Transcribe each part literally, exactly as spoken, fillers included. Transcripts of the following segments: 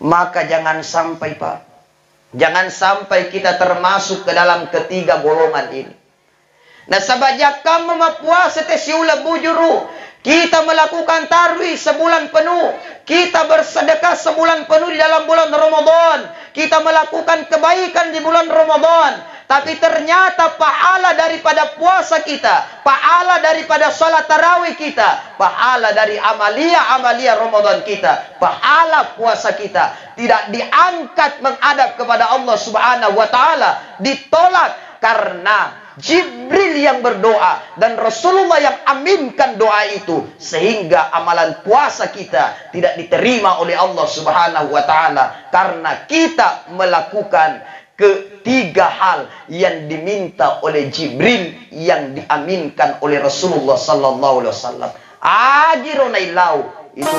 Maka jangan sampai, Pak, jangan sampai kita termasuk ke dalam ketiga golongan ini. Nasaba jakkamma mappuasa te siuleng bujuru, kita melakukan tarwih sebulan penuh, kita bersedekah sebulan penuh di dalam bulan Ramadan, kita melakukan kebaikan di bulan Ramadan, tapi ternyata pahala daripada puasa kita, pahala daripada salat tarawih kita, pahala dari amalia-amalia Ramadan kita, pahala puasa kita tidak diangkat menghadap kepada Allah Subhanahu wa Ta'ala, ditolak karena Jibril yang berdoa dan Rasulullah yang aminkan doa itu, sehingga amalan puasa kita tidak diterima oleh Allah Subhanahu wa Ta'ala karena kita melakukan ketiga hal yang diminta oleh Jibril yang diaminkan oleh Rasulullah sallallahu alaihi wasallam. Agiro naillau itu.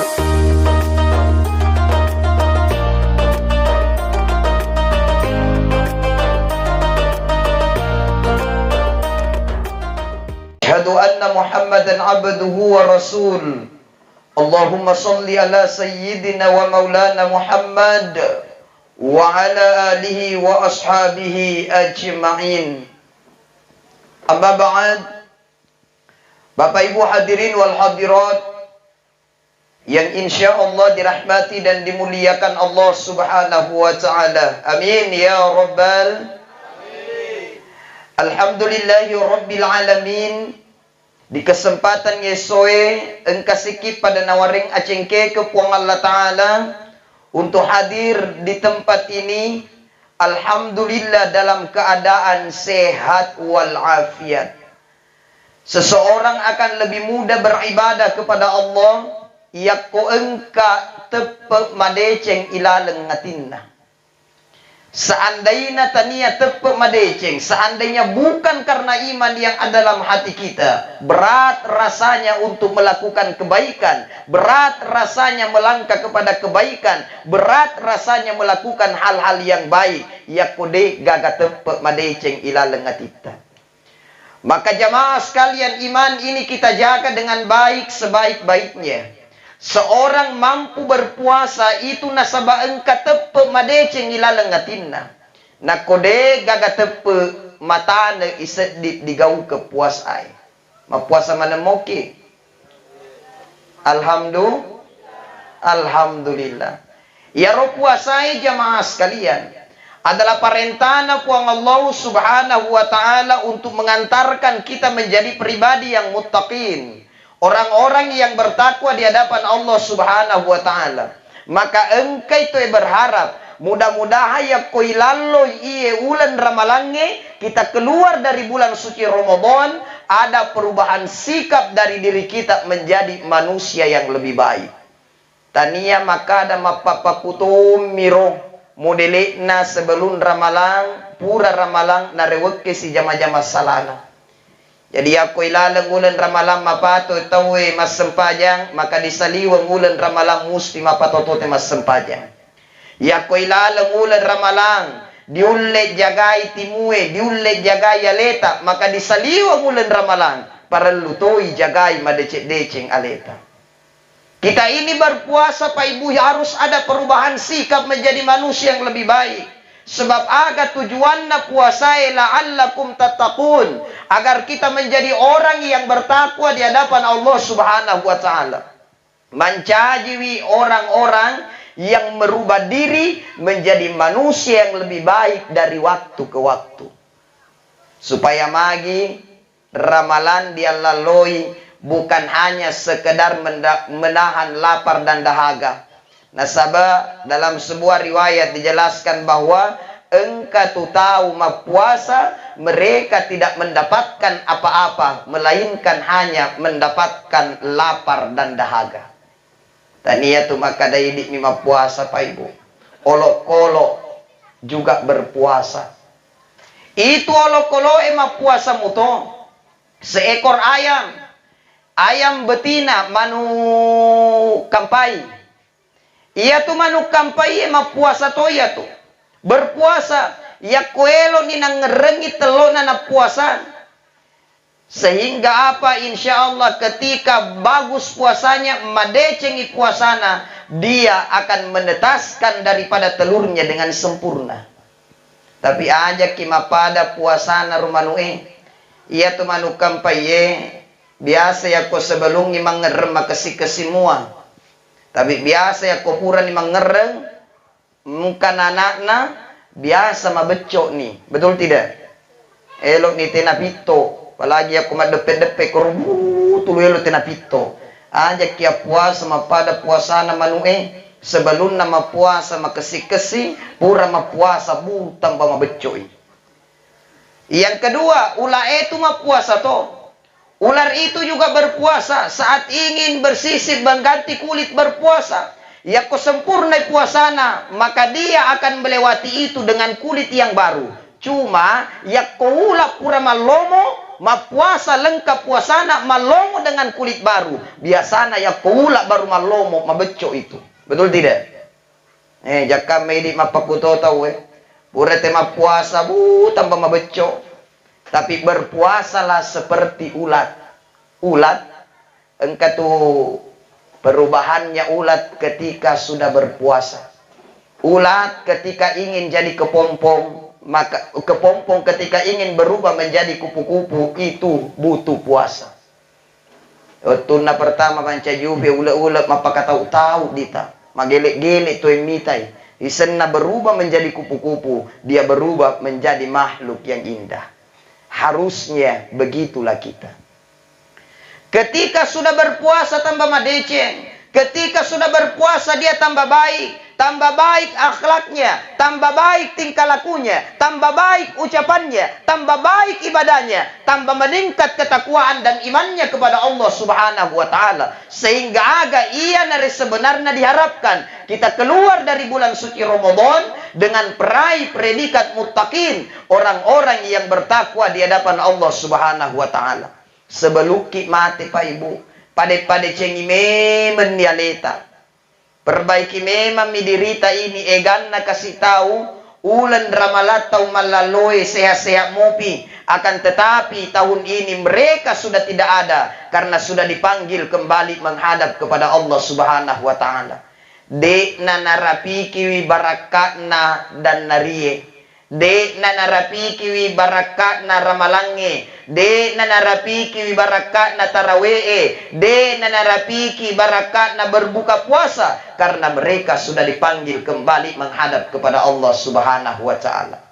Asyhadu anna Muhammadan abduhu wa rasul. Allahumma salli ala sayyidina wa maulana Muhammad wa ala alihi wa ashabihi ajma'in. Amma ba'd. Bapak Ibu hadirin wal hadirat yang insya Allah dirahmati dan dimuliakan Allah Subhanahu wa Ta'ala. Amin ya Rabbal. Alhamdulillahi Rabbil Alamin. Di kesempatan ngesoe, engka sikit pada nawareng acengke ke Puang Allah Ta'ala untuk hadir di tempat ini. Alhamdulillah, dalam keadaan sehat walafiat. Seseorang akan lebih mudah beribadah kepada Allah yakko engka teppe madeceng ilaleng atinna. Seandainya tania teppe madeceng, seandainya bukan karena iman yang ada dalam hati kita, berat rasanya untuk melakukan kebaikan, berat rasanya melangkah kepada kebaikan, berat rasanya melakukan hal-hal yang baik, yakko de gaga teppe madeceng ilaleng atitta. Maka jamaah sekalian, iman ini kita jaga dengan baik sebaik-baiknya. Seorang mampu berpuasa itu nasaba engka teppe madeceng ilaleng atinna. Nakko de gaga teppe, matane iseddi digauke puasae. Mappuasa manemmoki. Alhamdu-, Alhamdulillah. Iyaro puasae jamaah sekalian adalah parentana Puang Allah Subhanahu wa Ta'ala untuk mengantarkan kita menjadi pribadi yang muttaqin, orang-orang yang bertakwa di hadapan Allah Subhanahu wa Ta'ala. Maka engkai toe berharap, mudah-mudahan yakko ilalloi iye uleng Ramalangnge, kita keluar dari bulan suci Ramadan, ada perubahan sikap dari diri kita menjadi manusia yang lebih baik. Tania makkada mappappakutommiro modele'na sebelum Ramalang, pura Ramalang narewekke sijama-jama salana. Jadi yakko ilaleng uleng Ramalang mapato tauwe massempajang, maka disaliweng uleng Ramalang musti mapatotote massempajang. Yakko ilaleng uleng Ramalang diulle jagai timue, diulle jagai aleta, maka disaliweng uleng Ramalang parellu toi jagai madeceng-deceng aleta. Kita ini berpuasa, Pak Ibu, harus ada perubahan sikap menjadi manusia yang lebih baik. Sebab aga tujuanna puasae, la'allakum tattaqun, agar kita menjadi orang yang bertakwa di hadapan Allah Subhanahu wa Ta'ala. Mancajiwi orang-orang yang merubah diri menjadi manusia yang lebih baik dari waktu ke waktu. Supaya magi Ramalang diallalloi bukan hanya sekedar menda-, menahan lapar dan dahaga. Nasaba dalam sebuah riwayat dijelaskan bahwa engka tu tau mappuasa, mereka tidak mendapatkan apa-apa, melainkan hanya mendapatkan lapar dan dahaga. Tania tu makkada idi'mi mappuasa, Pak Ibu. Olokolo juga berpuasa. Itu olokoloe mappuasa muto. Seekor ayam, ayam betina, manu kampai. Iyatu manu kampai e mappuasa to iyatu. Berpuasa, yakko eloni nangngerrengi tellona nappuasa. Sehingga apa? Insya Allah, ketika bagus puasanya, madecengi puasana, dia akan menetaskan daripada telurnya dengan sempurna. Tapi ajaki mappada puasana ro manu'e. Iyatu manu' kampaiye, biasa yakko sebelungngi mangngerreng makessi-kessi mua. Tapi biasa yakko purani mangngerreng, engka nana'na biasa mabecco'ni. Betul tidak? Elo'ni tena pitto, apalagi yakko maddeppe-deppe koro, wuh, tulu elo tena pitto. Ajaki appuasa mappada puasana manu'e, sebelunna mappuasa makessi-kessi, pura mappuasa, bu, tamba mabecco'i. Yang kedua, ula'e tu mappuasa to. Ular itu juga berpuasa saat ingin bersisip mengganti kulit berpuasa. Yakko sempurnai puasana, maka dia akan melewati itu dengan kulit yang baru. Cuma, yakko ula pura mallomo, mappuasa lengkap puasana, mallomo dengan kulit baru. Biasana yakko ula baru mallomo, mabecco itu. Betul tidak? Eh, jakka medi mappakuto tau, eh. Pura te mappuasa, bu, tambah mabecco. Tapi berpuasalah seperti ulat. Ulat, engka tu perubahannya ulat ketika sudah berpuasa. Ulat ketika ingin jadi kepompong, maka kepompong ketika ingin berubah menjadi kupu-kupu, itu butuh puasa. Wettunna pertama mancaji upe, ule-ule mappakatau-tau dita, magele-gele toe mitai, isenna berubah menjadi kupu-kupu, dia berubah menjadi makhluk yang indah. Harusnya begitulah kita. Ketika sudah berpuasa tambah madeceng, ketika sudah berpuasa dia tambah baik, tambah baik akhlaknya, tambah baik tingkah lakunya, tambah baik ucapannya, tambah baik ibadahnya, tambah meningkat ketakwaan dan imannya kepada Allah Subhanahu wa Ta'ala. Sehingga aga iya nare sebenarnya diharapkan kita keluar dari bulan suci Ramadan dengan peraih predikat muttaqin, orang-orang yang bertakwa di hadapan Allah Subhanahu wa Ta'ala. Sebelukki mate, Pak Ibu, pade-padecengi memenni aleta. Perbaiki memammi dirita ini, eganna kasih tahu, uleng Ramalang tau mallalloe sehat-sehat mopi, akan tetapi tahun ini mereka sudah tidak ada karena sudah dipanggil kembali menghadap kepada Allah Subhanahu wa Ta'ala. De'na narapikiwi barakka'na dannarie. De'na narapikiwi barakka'na ramalangnge, de'na narapikiwi barakka'na tarawe'e, de'na narapiki barakka'na berbuka puasa, karena mereka sudah dipanggil kembali menghadap kepada Allah Subhanahu wa Ta'ala.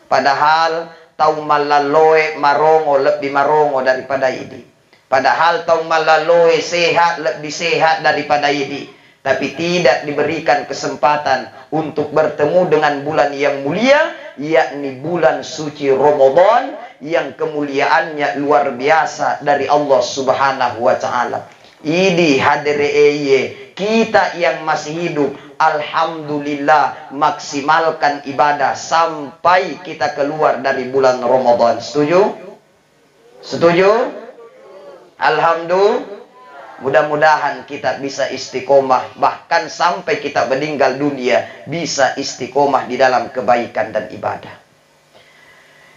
Padahal tau mallalloe marongo, lebbi marongo daripada idi. Padahal tau mallalloe sehat, lebbi sehat daripada idi, tapi tidak diberikan kesempatan untuk bertemu dengan bulan yang mulia, yakni bulan suci Ramadan yang kemuliaannya luar biasa dari Allah Subhanahu wa Ta'ala. Idi hadere eye, kita yang masih hidup, alhamdulillah, maksimalkan ibadah sampai kita keluar dari bulan Ramadan. Setuju? Setuju? Alhamdulillah. Mudah-mudahan kita bisa istiqomah, bahkan sampai kita meninggal dunia bisa istiqomah di dalam kebaikan dan ibadah.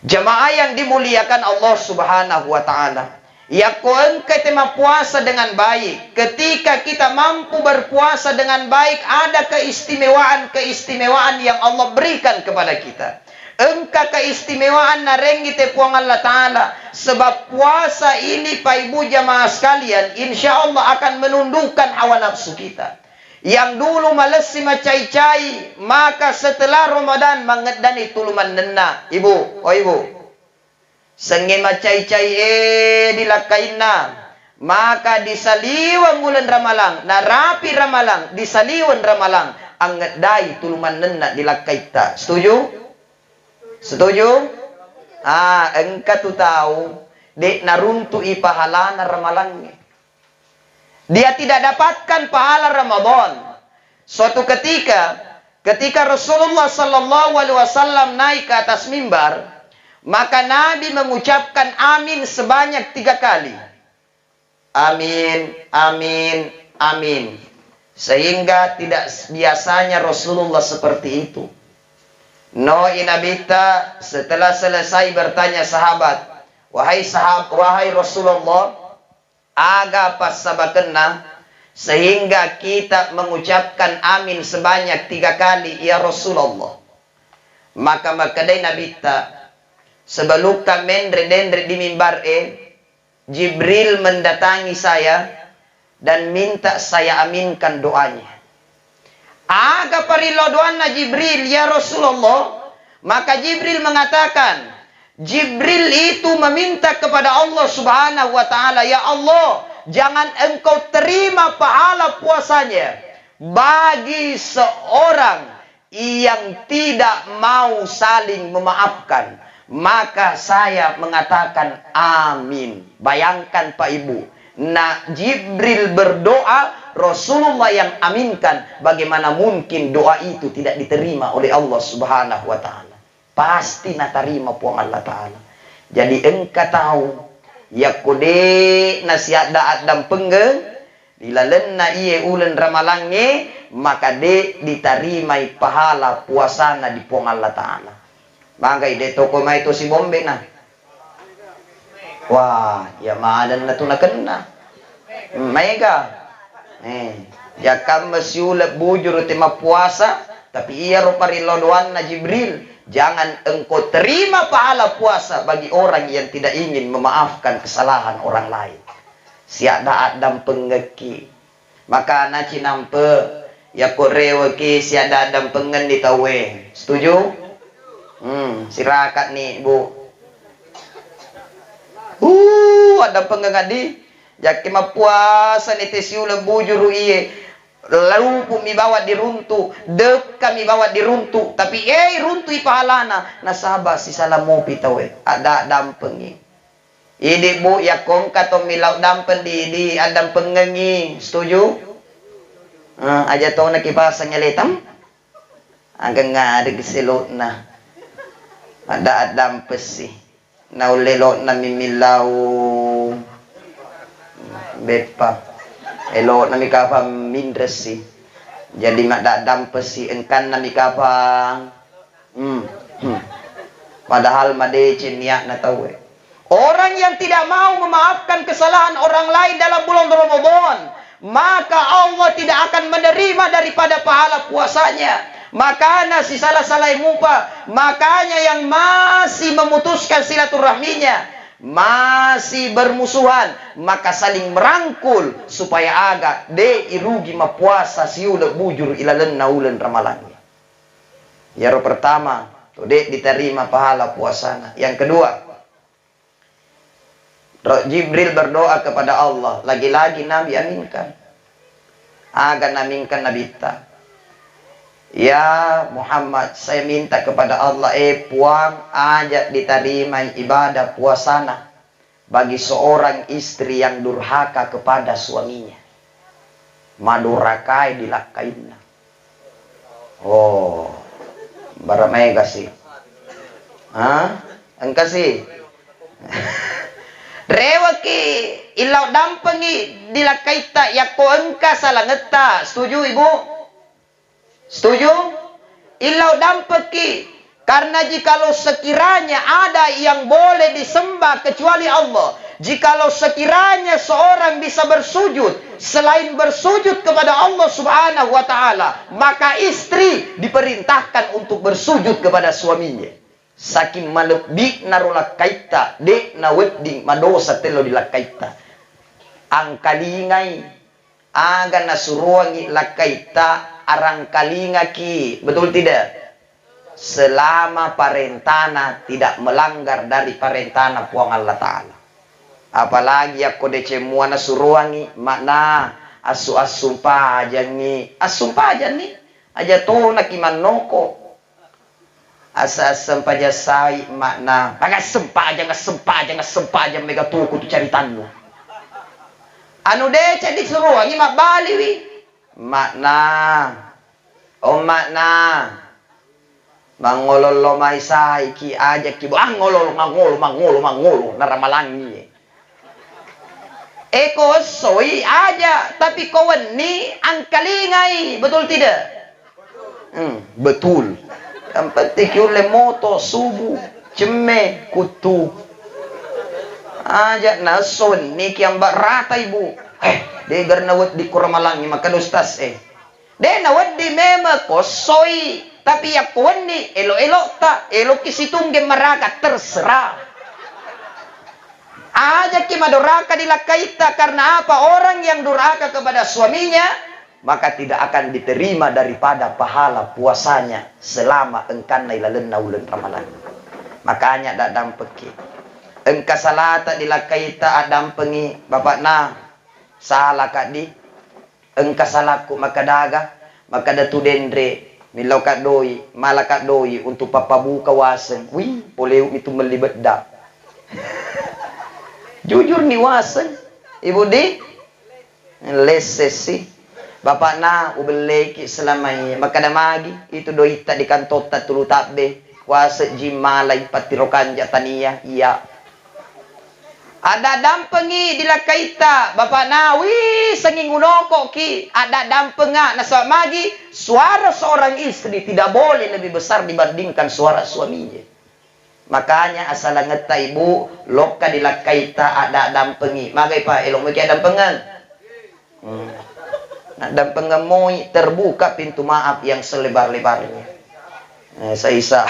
Jamaah yang dimuliakan Allah Subhanahu wa Ta'ala, yakko engka te mappuasa dengan baik, ketika kita mampu berpuasa dengan baik, ada keistimewaan-keistimewaan yang Allah berikan kepada kita. Engka keistimewaan narengi te Puang Allah Ta'ala, sebab puasa ini, Pak Ibu jamaah sekalian, insya Allah akan menundukkan hawa nafsu kita. Yang dulu malessi macai-cai, maka setelah Ramadan mangeddani tulu mannenna. Ibu, oh Ibu, sengnge macai-cai e di lakkainna, maka di saliweng uleng Ramalang, narapi Ramalang, di saliweng Ramalang, angeddai tulu mannenna di lakkaitta. Setuju? Setuju? Ah, engka tu tau de' naruntu'i pahalana Ramalangnge. Dia tidak dapatkan pahala Ramadan. Suatu ketika, ketika Rasulullah sallallahu alaihi wasallam naik ke atas mimbar, maka Nabi mengucapkan amin sebanyak tiga kali. Amin, amin, amin. Sehingga tidak biasanya Rasulullah seperti itu. No i Nabitta, setelah selesai bertanya sahabat, "Wahai sahab-, wahai Rasulullah, aga passabakenna sehingga kita mengucapkan amin sebanyak tiga kali, ya Rasulullah?" Maka makkedai Nabitta, "Sebelumka menre denre di mimbar e, Jibril mendatangi saya dan minta saya aminkan doanya." Aga parillau doanna Jibril, ya Rasulullah? Maka Jibril mengatakan, Jibril itu meminta kepada Allah Subhanahu wa Ta'ala, "Ya Allah, jangan Engkau terima pahala puasanya bagi seorang yang tidak mau saling memaafkan." Maka saya mengatakan, "Amin." Bayangkan, Pak Ibu, na Jibril berdoa, Rasulullah yang aminkan, bagaimana mungkin doa itu tidak diterima oleh Allah Subhanahu wa Ta'ala? Pasti natarima Puang Allah Ta'ala. Jadi, engka tau yakko de' nasiadda-addampengeng ri lalenna iye uleng Ramalangnge, maka de' ditarimai pahala puasana di Puang Allah Ta'ala. Magai de' toko mai to sibombe na. Wah, iya madanna tu nakenna. Maega. Eh, jakkamma siuleng bujuru te mappuasa, tapi iyaro parillau doanna Jibril, "Jangan Engkau terima pahala puasa bagi orang yang tidak ingin memaafkan kesalahan orang lain." Siadda-addampengekki. Makana cinampe, yakko reweki siadda-addampengenni tauwe. Setuju? Hmm, sirakatni, Bu. Uh, addampengeng addi. Jakke mappuasani te siuleng bujuru iye. Lupumi bawang diruntu, dekkami bawang diruntu, tapi ei, runtui pahalana, nasaba sisala mopi tauwe. Adda-addampengi. Idi, Bu, yakko engka tommi lao dampeng di, di addampengengi, setuju? Eh, aja tona kipasang nyaletam. Ageng ngadeg selokna. Adda-addampessi. Naulle elokna mimillau beppa. Elokna mi kapang minressi. Jadi madda-, dampessi, engkanna mi kapang. Hmm. Hmm. Padahal madeceng niatna tauwe. Orang yang tidak mau memaafkan kesalahan orang lain dalam bulan Ramadan, maka Allah tidak akan menerima daripada pahala puasanya. Makana sisala-salai mupa, makanya yang masih memutuskan silaturahminya, masih bermusuhan, maka saling merangkul supaya aga de' irugi mappuasa siuleng bujur ilalenna uleng Ramalangnge. Iyaro pertama, to de' ditarima pahala puasana. Yang kedua, Ro-, Jibril berdoa kepada Allah, lagi-lagi Nabi aminkan. Aga naminkan Nabitta? "Ya Muhammad, saya minta kepada Allah, eh Puang, aja ditarimai ibadah puasana bagi seorang istri yang durhaka kepada suaminya." Madurakai dilakkainna. Oh, bara maega si. Ha? Engka si. Reweki illau dampengi dilakkaitta yakko engka salangetta. Setuju, Ibu? Setuju? Illau dampekki. Karena jikalau sekiranya ada yang boleh disembah kecuali Allah, jikalau sekiranya seorang bisa bersujud selain bersujud kepada Allah Subhanahu wa Ta'ala, maka istri diperintahkan untuk bersujud kepada suaminya. Saking malebbi'na ro lakkaitta, de' nawedding madosa tello di lakkaitta. Angkalingai aga nasuroangi lakkaitta, arangkalingaki, betul tidak? Selama parentana tidak melanggar dari parentana Puang Allah Ta'ala. Apalagi yakko deceng mua nasuroangi, makna assu-assung pajangngi, assung pajanni, aja tonaki mannoko. Asa-, assempajang sai makna, maga sempajang, assempajang, assempajang, mega tuku tu caritannu. Anu deceng disuroangi mabbaliwi. Makna, oh makna, mangolo lo mai saiki, ajakki, bo-, angolo, mangolo, mangolo, mangolo, naramalangi. Eko essoi aja, tapi ko wenni angkalingai, betul tidak? Hmm, betul. Yang penting kiulle moto, subuh, cemme, kuttu. Aja' naesso wenni ki amba' rata, Ibu. Eh, de' gar nawedding ko ramalangnge, makkeda ustaz e. De' nawedding memeng ko essoi, tapi yakko wenni, elo'-elo'ta, elo'ki situnggeng maraga, terserah. Aja'ki madoraka di lakkaitta, karena apa? Orang yang durhaka kepada suaminya, maka tidak akan diterima daripada pahala puasanya selama engkanna ilalenna uleng Ramalang. Makanya daddampengki. Engka salata di lakkaitta addampengi, bapakna, salaka di, engka salakku makkadaga, makkada tu denre, millauka doi, malaka doi untuk pappabuka waseng. Wih, poleu mi tu melli bedda. Jujur ni waseng, Ibu di, lessessi. Bapakna, ubelleiki selamai. Makkada magi, itu doitta di kantotta tulu tabbe. Kuase jimmalai pattiro kanja tania. Iya. Ada dampengi di lakkaitta, bapakna, wih, senging unokoki. Ada dampenga, nasaba magi, suara seorang istri tidak boleh lebih besar dibandingkan suara suaminya. Makanya asalangetta ibu, lokka di lakkaitta adda dampengi. Magai pa, elo maki addampengeng. Hmm. Nah, dampengeng moi terbuka pintu maaf yang selebar-lebarnya. Eh, saisa.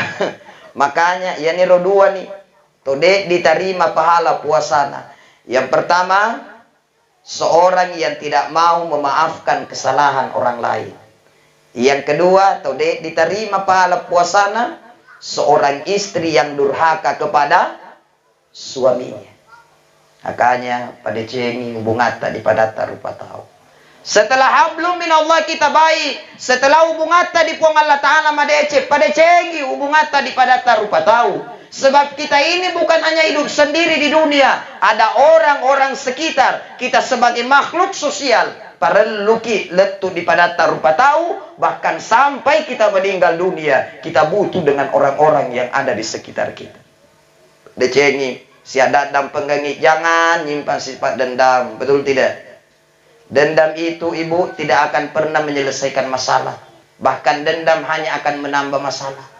Makanya, iyaniro dua ni, to de ditarima pahala puasana. Yang pertama, seorang yang tidak mau memaafkan kesalahan orang lain. Yang kedua, to de ditarima pahala puasana, seorang istri yang durhaka kepada suaminya. Makanya, padecengi hubungatta di padatta rupa tau. Setelah hablum minallah kita baik, setelah hubungatta di Puang Allah Ta'ala madeceng, padecengi hubungatta di padatta rupa tau. Sebab kita ini bukan hanya hidup sendiri di dunia, ada orang-orang sekitar. Kita sebagai makhluk sosial, parelluki lettu di padatta rupa tau, bahkan sampai kita meninggal dunia, kita butuh dengan orang-orang yang ada di sekitar kita. Decengi, siadda dampenggengi, jangan nyimpan sifat dendam, betul tidak? Dendam itu, Ibu, tidak akan pernah menyelesaikan masalah. Bahkan dendam hanya akan menambah masalah.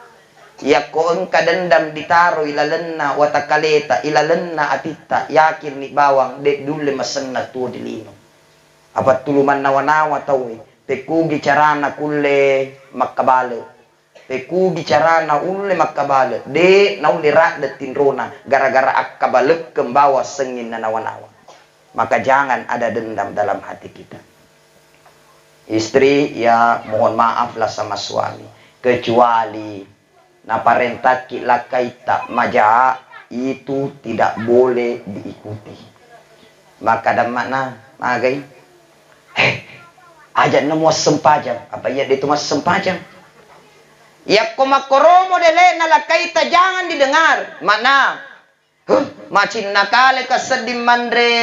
Yakko engka dendam ditaro ilalenna watakaleta, ilalenna atitta, yakin ni bawang de dulle masenna tuo di lino. Apa tulu mannawa-nawa tauwe, pekkugi carana kulle makkabale. Pekkugi carana ulle makkabale, de naulle radde tinrona gara-gara akkabalekeng bawang senging nanawa-nawa. Maka jangan ada dendam dalam hati kita. Istri, ya mohon maaflah sama suami. Kecuali naparentaki lakkaitta maja, itu tidak boleh diikuti. Maka dammakna, magai? Eh, aja' na muassempajang. Apa iya de tu massempajang? Yakko makkoromo dele'na lakkaitta, jangan didengar. Makna, huh, macinna kaleka sedding manre.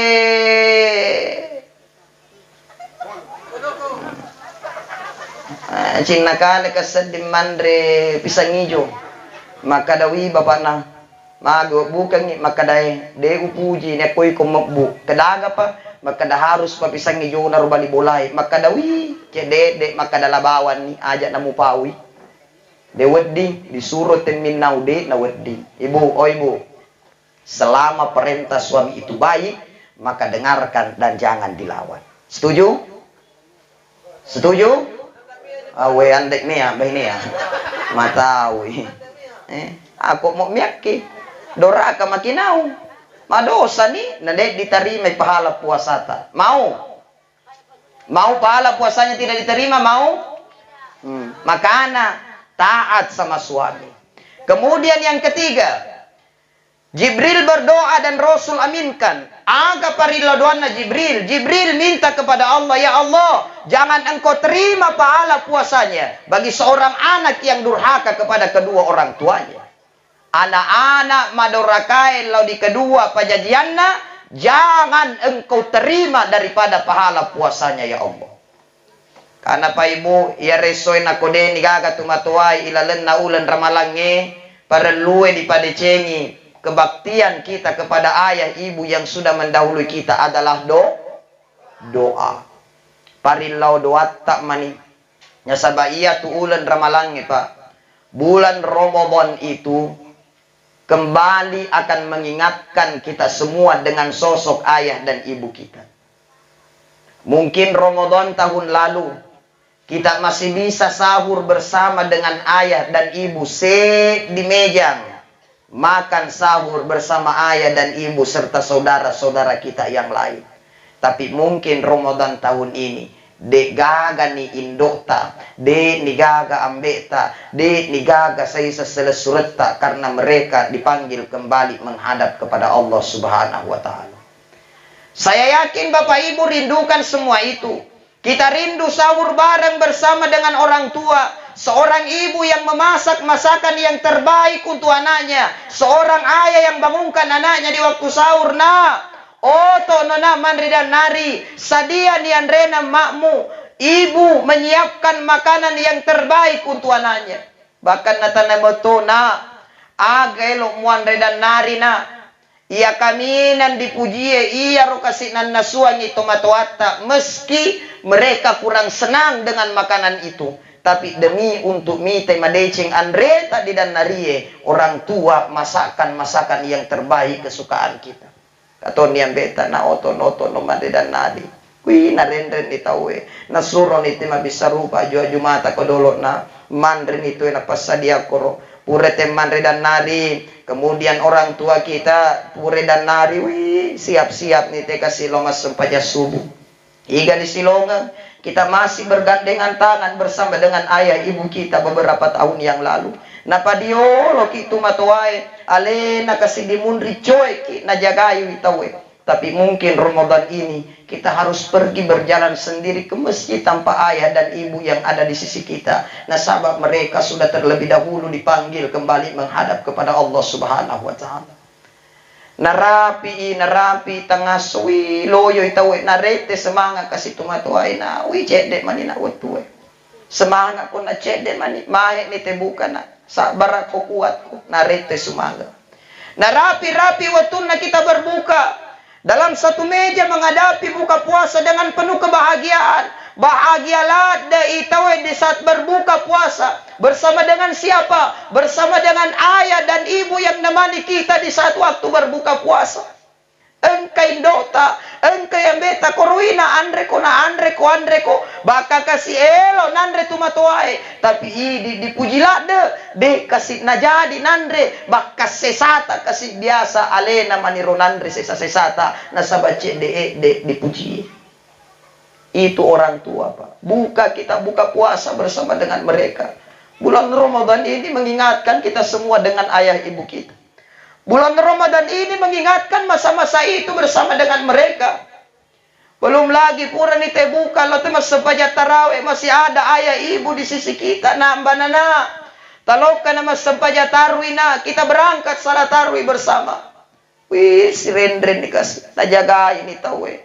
Eh, cinna kaleka sedding manre pisang ijo. Makkadawi bapakna. Magi webbukengngi makkedae, de upuji, nekkoi ko mebbu. Kedagapa? Makkeda harus papisangngi jona ro bali bolae. Makkeda, wi, cedde', de makkeda labawanni, aja' namupaui. De wedding, disuro temminnau, de nawedding. Ibu, oh ibu, selama perintah suami itu baik, maka dengarkan dan jangan dilawan. Setuju? Setuju? Awe, andek mea, bainea. Mataui. Eh, ako mo miakki. Doraka makinau. Madosani, na de ditarimai pahala puasata. Mau? Mau pahala puasanya tidak diterima? Mau? Hmm. Makana taat sama suami. Kemudian yang ketiga, Jibril berdoa dan Rasul aminkan. Aga parilla doanna Jibril? Jibril minta kepada Allah, "Ya Allah, jangan Engkau terima pahala puasanya bagi seorang anak yang durhaka kepada kedua orang tuanya." Anak-anak madorakae lao di kedua pajajianna, jangan Engkau terima daripada pahala puasanya, ya Allah. Kanapa ibu, iyaro essoe nakodeni gaga tu matoai ilalenna uleng ramalangnge, parellue dipadecengi kebaktian kita kepada ayah ibu yang sudah mendahului kita adalah do-, doa. Parillao doatta mani. Nasaba iyatu uleng ramalangnge, Pak, bulan Ramadan itu kembali akan mengingatkan kita semua dengan sosok ayah dan ibu kita. Mungkin Ramadan tahun lalu, kita masih bisa sahur bersama dengan ayah dan ibu se-, di mejang, makan sahur bersama ayah dan ibu serta saudara-saudara kita yang lain. Tapi mungkin Ramadan tahun ini, de' gagani indo'ta, de' ni gaga ambe'ta, de' ni gaga saisa selessuretta, karena mereka dipanggil kembali menghadap kepada Allah Subhanahu wa Ta'ala. Saya yakin Bapak Ibu rindukan semua itu. Kita rindu sahur bareng bersama dengan orang tua. Seorang ibu yang memasak masakan yang terbaik untuk anaknya. Seorang ayah yang bangunkan anaknya di waktu sahur. Nak, oto no nak manre dannari. Sadia ni anrena makmu. Ibu menyiapkan makanan yang terbaik untuk anaknya. Bahkan natana moto, nak, aga elo muanre dannari, nak. Iya kaminang dipujie, iyaro kasi nannasuangngi tomatoatta, meski mereka kurang senang dengan makanan itu. Tapi demi untuk mitai madeceng anreta didannarie, orang tua masakan masakan yang terbaik kesukaan kita. Katoni ambeta na oto-oto no made dannari. Kui narenrenni tauwe, nasuroni te mabissa rupa aju-aju mata ko dolo'na, manreni tue napassadiakkoro. Pura te manre dannari, kemudian orang tua kita pura dannari, wih, siap-siap ni te kasi lo massempajang subuh. Iga disilongeng, kita masih bergandengan tangan bersama dengan ayah ibu kita beberapa tahun yang lalu. Napadioloki tu matoae, alena kasi dimunri coeki najagaiwi tauwe. Tapi mungkin Ramadan ini kita harus pergi berjalan sendiri ke masjid tanpa ayah dan ibu yang ada di sisi kita. Nasaba mereka sudah terlebih dahulu dipanggil kembali menghadap kepada Allah Subhanahu wa Ta'ala. Narapi, narapi, tangassoi, loyoi tauwe, narete semangat kasi tomatoae, na, wi, cedde mani na wettue. Semangat ko na cedde mani, mahe ni te buka na, sabbara ko kuat ko, narete semangat. Narapi-rapi wettunna kita berbuka. Dalam satu meja menghadapi buka puasa dengan penuh kebahagiaan. Bahagia ladde itawe di saat berbuka puasa. Bersama dengan siapa? Bersama dengan ayah dan ibu yang nemani kita di saat waktu berbuka puasa. Engka indota, engka ambeta, koruina anre ko na anre ko, anre ko, bakka kasi elo nanre tu matoae, tapi idi dipuji ladde, de kasi najadi nanre, bakka sesata kasi biasa alena maniro nanre sesa-sesata, nasaba cedde edde dipuji. Itu orang tua, Pak. Buka kita buka puasa bersama dengan mereka. Bulan Ramadan ini mengingatkan kita semua dengan ayah ibu kita. Bulan Ramadan ini mengingatkan masa-masa itu bersama dengan mereka. Belum lagi purani te buka, lo te massempajang tarawih, masih ada ayah ibu di sisi kita, nak, mbana, nak. Talokka na massempajang tarawih, nak, kita berangkat salat tarawih bersama. Wih, sirenren ni kasi, najagai ni tauwe.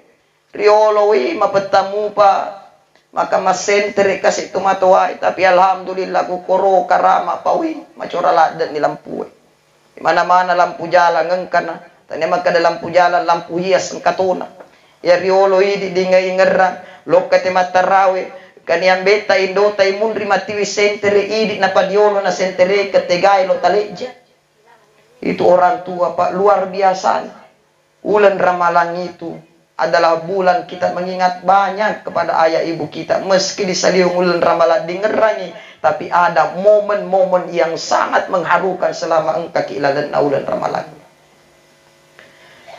Riolo, wih, mapetta mupa, maka massentere kasi tu matoae, tapi alhamdulillah ku koro karama pa, wih, macora ladde ni lampue. Mana-mana lampu jalan engkana, tania makkeda lampu jalan, lampu hias engka tona. Iya riolo idi dingai ngerrang, lokka te mattarawe, kani ambetta indota imunri matiwi sentere idi napadiolo na sentere ketegai lo talejja. Itu orang tua, Pak, luar biasa. Uleng Ramalang itu adalah bulan kita mengingat banyak kepada ayah ibu kita. Meski di saliweng uleng Ramalang dingerangi, tapi ada momen-momen yang sangat mengharukan selama engka ki lalenna uleng Ramalang.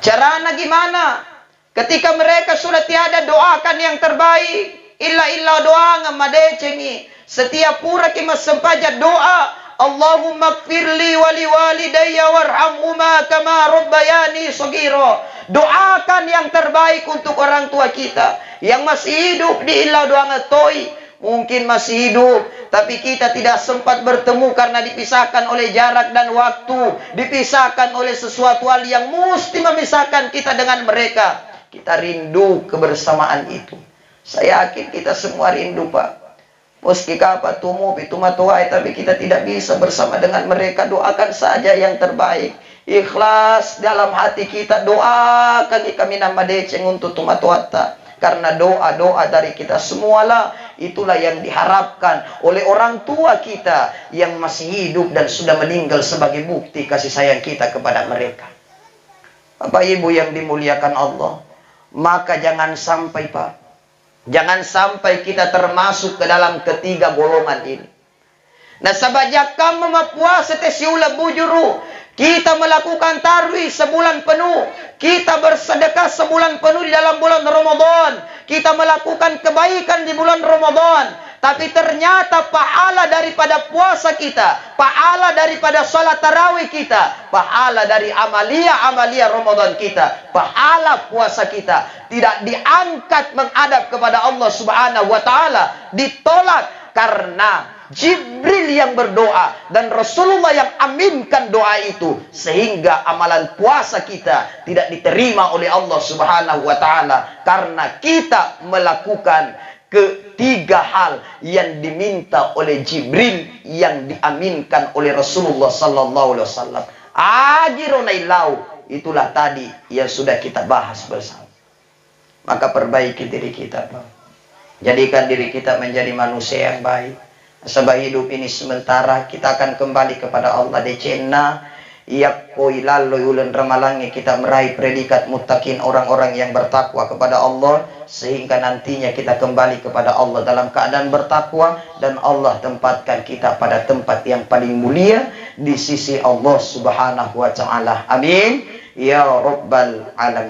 Carana gimana? Ketika mereka sudah tiada, doakan yang terbaik. Illa-illa doangeng madecengi. Setiap puraki massempajang doa, "Allahumma gfirli wali walidayya warhamhuma kama rabbayani shaghira." Doakan yang terbaik untuk orang tua kita yang masih hidup, diilla doangeng toi. Mungkin masih hidup, tapi kita tidak sempat bertemu karena dipisahkan oleh jarak dan waktu, dipisahkan oleh sesuatu hal yang mesti memisahkan kita dengan mereka. Kita rindu kebersamaan itu. Saya yakin kita semua rindu, Pak. Meski kapan tumu pitu matoae, tapi kita tidak bisa bersama dengan mereka. Doakan saja yang terbaik. Ikhlas dalam hati kita, doakan kami nama deceng untuk tumatoatta. Karena doa-doa dari kita semualah Itulah yang diharapkan oleh orang tua kita yang masih hidup dan sudah meninggal sebagai bukti kasih sayang kita kepada mereka. Bapak Ibu yang dimuliakan Allah, maka jangan sampai, Pak, jangan sampai kita termasuk ke dalam ketiga golongan ini. Nasaba jakkamma mappuasa te siuleng bujuru. Kita melakukan tarwih sebulan penuh. Kita bersedekah sebulan penuh di dalam bulan Ramadan. Kita melakukan kebaikan di bulan Ramadan. Tapi ternyata pahala daripada puasa kita, pahala daripada salat tarawih kita, pahala dari amalia-amalia Ramadan kita, pahala puasa kita tidak diangkat menghadap kepada Allah Subhanahu wa Ta'ala, ditolak karena Jibril yang berdoa dan Rasulullah yang aminkan doa itu, sehingga amalan puasa kita tidak diterima oleh Allah Subhanahu wa Ta'ala karena kita melakukan ketiga hal yang diminta oleh Jibril yang diaminkan oleh Rasulullah sallallahu alaihi wasallam. Agiro nailau, itulah tadi yang sudah kita bahas bersama. Maka perbaiki diri kita, Pak. Jadikan diri kita menjadi manusia yang baik. Sebab hidup ini sementara, kita akan kembali kepada Allah. Decenna, yakko ilalloi uleng ramalangnge kita meraih predikat muttaqin, orang-orang yang bertakwa kepada Allah, sehingga nantinya kita kembali kepada Allah dalam keadaan bertakwa, dan Allah tempatkan kita pada tempat yang paling mulia di sisi Allah Subhanahu wa Ta'ala. Amin ya Rabbal Alamin.